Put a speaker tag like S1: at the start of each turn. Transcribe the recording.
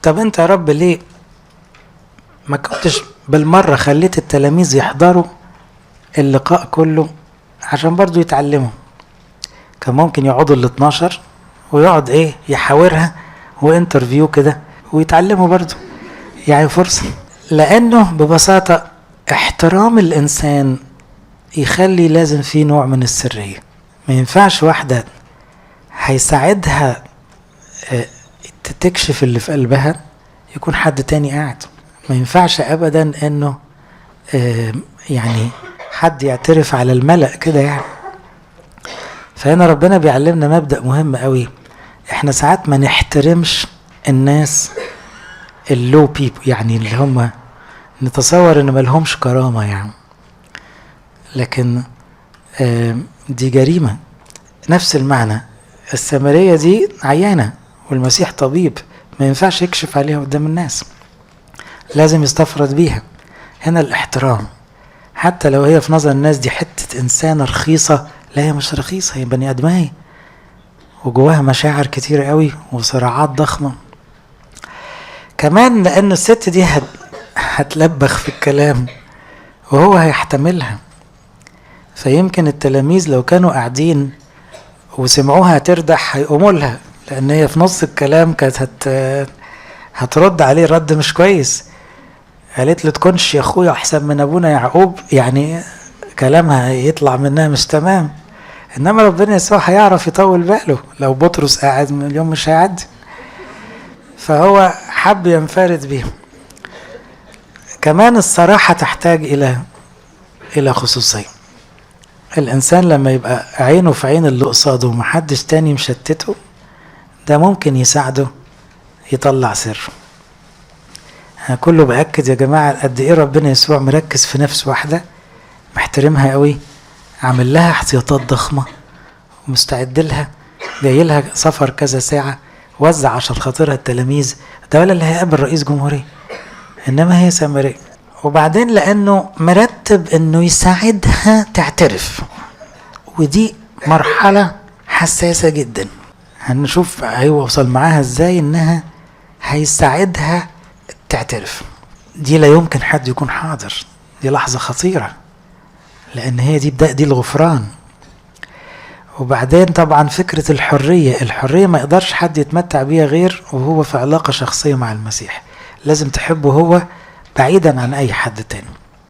S1: طب انت يا رب ليه ما كنتش بالمرة خليت التلاميذ يحضروا اللقاء كله عشان برضو يتعلموا؟ كان ممكن يقعدوا ال 12 ويقعد ايه يحاورها و interview كده ويتعلموا برضو، يعني فرصة. لانه ببساطة احترام الانسان يخلي لازم في نوع من السرية. ما ينفعش واحدة هيساعدها تكشف اللي في قلبها يكون حد تاني قاعد. ما ينفعش ابدا انه يعني حد يعترف على الملأ كده يعني. فهنا ربنا بيعلمنا مبدأ مهم قوي، احنا ساعات ما نحترمش الناس ال low people، يعني اللي هم نتصور ان ما لهمش كرامة يعني، لكن دي جريمة. نفس المعنى، السامرية دي عيانة والمسيح طبيب، ما ينفعش يكشف عليها قدام الناس، لازم يستفرد بيها. هنا الاحترام، حتى لو هي في نظر الناس دي حتة إنسانة رخيصة، لا هي مش رخيصة، هي بني آدمية وجواها مشاعر كتير قوي وصراعات ضخمة. كمان لأن الست دي هتلبخ في الكلام وهو هيحتملها، فيمكن التلاميذ لو كانوا قاعدين وسمعوها تردح هيقوموا لها، لأن هي في نص الكلام كانت هترد عليه رد مش كويس. قالت له تكونش يا اخويا احسن من ابونا يعقوب، يعني كلامها يطلع منها مش تمام. انما ربنا يسوع هيعرف يطول باله، لو بطرس قاعد اليوم مش هيعدي، فهو حب ينفرد بيهم. كمان الصراحة تحتاج الى خصوصية. الانسان لما يبقى عينه في عين اللي قصاده ومحدش تاني مشتته، ده ممكن يساعده يطلع سره. أنا كله بأكد يا جماعة قد إيه ربنا يسوع مركز في نفس واحدة، محترمها قوي، عامل لها احتياطات ضخمة ومستعد لها، جاي لها سفر كذا ساعة، وزع عشان خاطرها التلاميذ، ده ولا اللي هيقابل رئيس جمهورية، إنما هي سامرية. وبعدين لأنه مرتب إنه يساعدها تعترف، ودي مرحلة حساسة جدا، هنشوف هيوصل معاها إزاي إنها هيساعدها تعترف. دي لا يمكن حد يكون حاضر، دي لحظة خطيرة، لأن هي دي بدأ دي الغفران. وبعدين طبعا فكرة الحرية، الحرية ما يقدرش حد يتمتع بيها غير وهو في علاقة شخصية مع المسيح، لازم تحبه هو بعيدا عن أي حد تاني.